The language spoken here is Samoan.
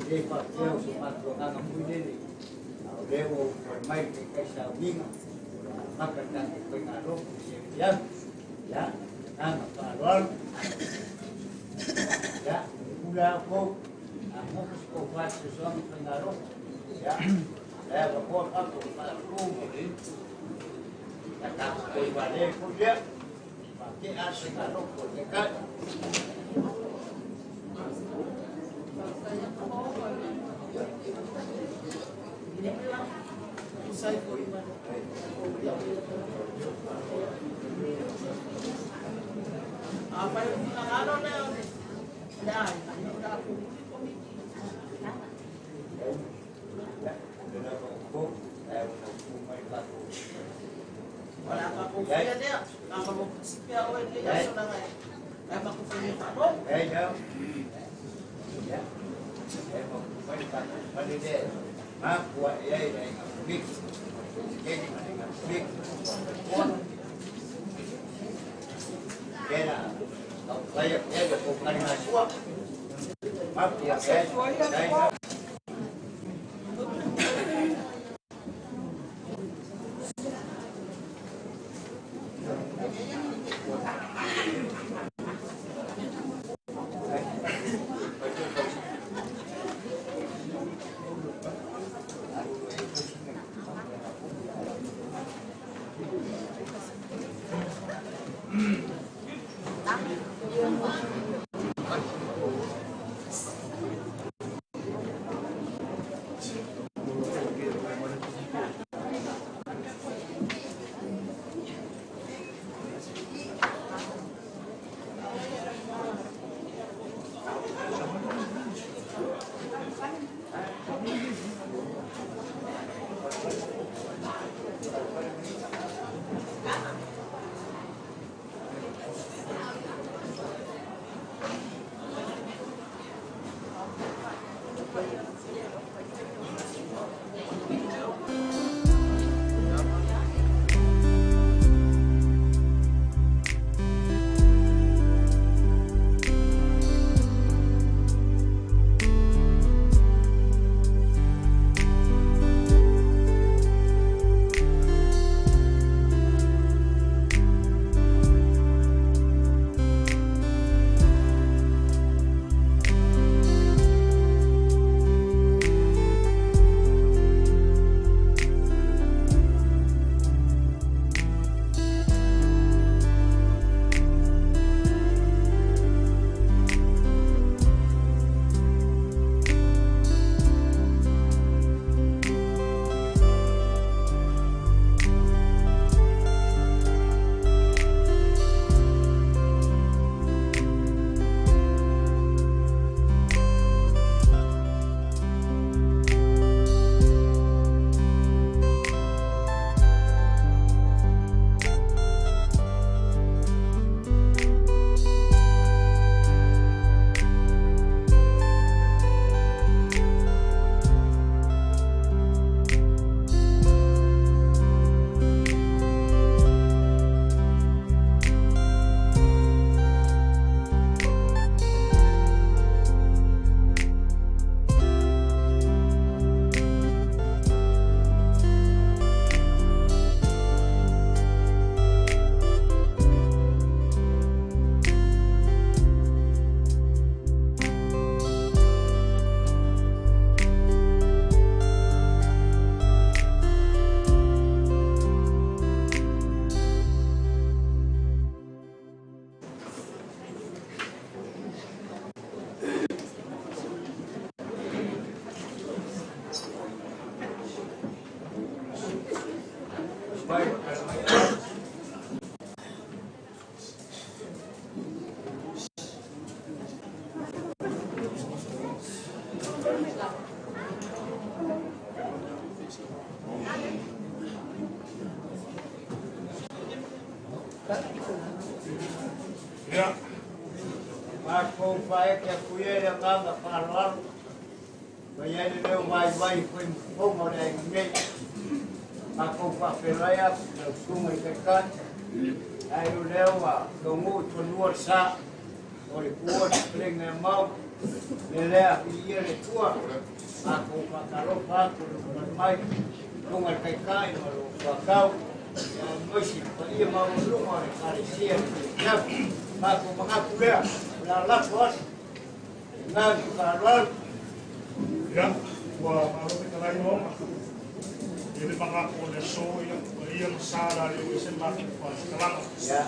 Le faapea o so matou agaga fuilele, a o lea ua ou mai le taitai sauniga, maka le tatou faigalotu i se afiafi. Ia, agaga faaaloalo. Ia, pule a outou, a mofa se tou faasoasoaga faigalotu. Ia, la e avakoa matou faatu ma ia tatou toe valē foi lea. Faatea le faigalotu a le taitai. Apa yung finagalo le o le ai, o la komiti. Wala ka ko kaya niya. Ang mo sipia o le so na ngai. Ai ma ko fini pa mo. Ai no. Ya. Ai mo mai pa pa le de. Ma ku ai ai ai big. Ke ni ma nga big. Kena. Au kai ai ko kari na sua. Ma ku ai ai. Yeah. Matou fae ke kuie le nganga faaaloalo. Mai ai le leo vaivai foi ma fofoga o le aiga nei. Matou faafeiloai atu i lau susuga i taitai. Ae o lea ua taunuu i fanua le sa o le pua le fetalaiga ia mau. Le lea, viia le Atua, matou faatalofa atu i le tulai mai, luga i le Taitai ma lou soatau, ia aemaise le paia maualuga o le Ekalesia i lenei afiafi. Matou manatu lea, o le a lafo atu i le agaga faaaloalo. Ia, ua malo fetalai Loga. E le manatu o le aso, ia, paia ma sa la le ese le matou faamatalaga. Ia.